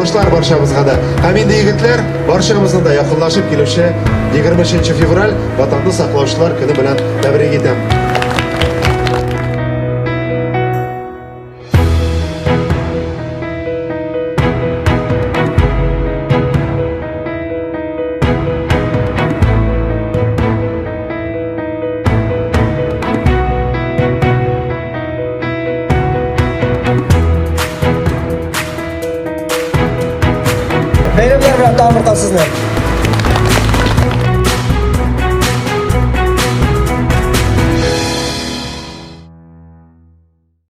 Уңышлар барчабызга да. Һәм инде егетләр, барчабызны да якынлашып килүче 23 февраль Ватанны саклаучылар көне белән тәбрик итәм. Бәйрәмнәр белән тагын бер кат сезне.